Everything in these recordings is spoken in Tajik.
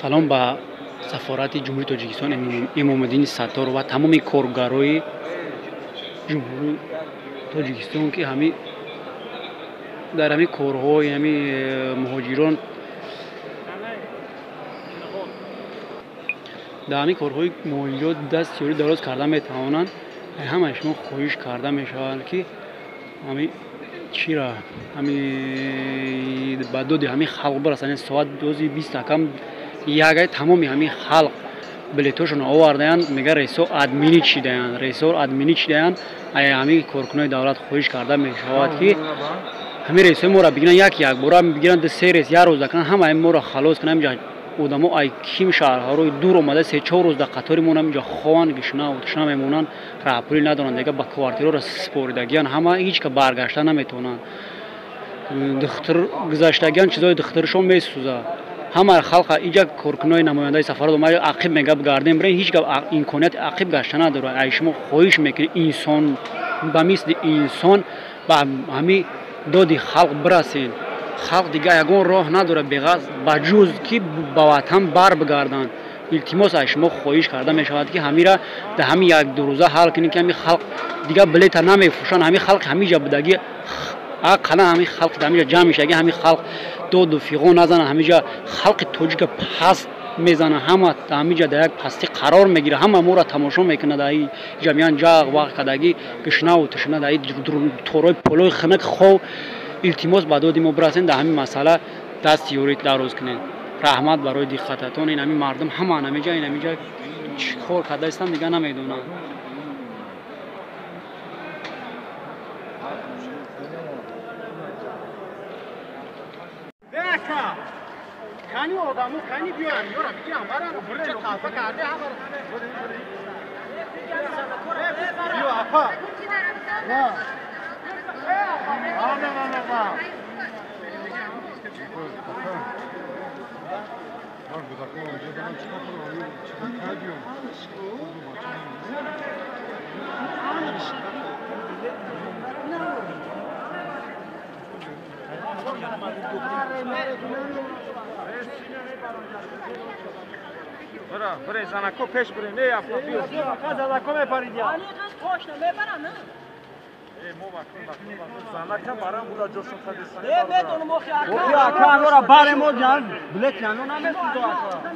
Салом ба сафорати Ҷумҳурии Тоҷикистон Имомуддини Саттор ва тамоми коргарои Ҷумҳурии Тоҷикистон, ки ҳами дар ҳами корҳои ҳами муҳоҷирон, дар ҳами корҳои муҳоҷирот даст ёрӣ дароз карда метавонанд. Ҳамаи шумо хоҳиш карда мешавад, ки ҳами чира ҳами ба доди ҳами халқ бирасанд. Соат дози бист акам ягай тамоми ҳами халқ билетошонро овардаянд, мега рейсо админӣ чидаянд, рейсо админӣ чидаянд. Ай ҳами коркунои давлат хоҳиш карда мешавад, ки ҳами рейсои моро бигиранд, як якбора бигиранд, се рейс як рӯза кунанд, ҳамаи моро халос кунанд. Инҷа одамо ай ким шаҳрҳарои дур омада се-чор рӯз дар қатори мо инҷа хованд, гишна тушна мемонанд, раҳпулӣ надоранд, дига ба квартираро супоридагиянд, ҳама ҳеҷ ка баргашта наметавонанд. Духтур гузаштагиян, чизои духтуршон месӯзад. Ҳама халқа иҷа коркунои намояндаи сафорат омада ақиб мега бигардем, бирем, ҳеҷ гап имконияти ақиб гашта надорад. Ай шумо хоҳиш мекунед, инсон ба мисли инсон ба ҳами доди халқ бирасен. Халқ дига ягон роҳ надорад беғаз ба ҷуз ки ба ватан бар бигарданд. Илтимос аз шумо хоҳиш карда мешавад, ки ҳамира дар ҳами як ду рӯза ҳал кунед, ки ҳами халқ дига билета намефурӯшанд. Ҳами халқ ҳамиҷа будагӣ, ақаллан ҳами халқ дар ҳамиҷа ҷамъ мешавад, ҳами халқ доду фиғон назананд. Ҳамиҷа халқи тоҷика паст мезананд, ҳама ҳамиҷа дар як пастӣ қарор мегирад, ҳама моро тамошо мекунад. Дар иҷа меян ҷағ вағ кардагӣ, гишнаву тушна дар торои полои хунук хов. Илтимос ба доди мо бирасен, дар ҳамин масъала даст ёрӣ дароз кунед. Раҳмат барои диққататон. Ин ҳамин мардум ҳама ҳамиҷа ин ҳамиҷа чӣ кор карда истанд, дига намедонанд. Кани одамо кани биёям ёра бигирам барам ча талфа карде ҳамаро. Биё апа. На. На на на на. Бра, бре, занако пеш бре, не апа биё. Занако мепарид я. Али қыз точно мепарам, не? Э, мо вақт занака барам бура ҷошон хадисан. Не, медонам охи ака. Охи ака, анора барем мо ҷан, билет яно намесудо ака.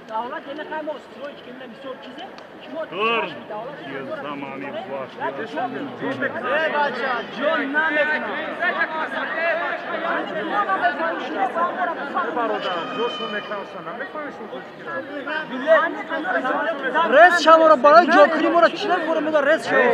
Давлат ене қай мо стройч кемна мисол чизе? Шумо давлат замани ваш. Э, бача, ҷон намекунам. Бародар, ҷошон мекунам, намефаҳмиш Рез шавора барои ҷокирӣ моро чилар бора меда рез шаво.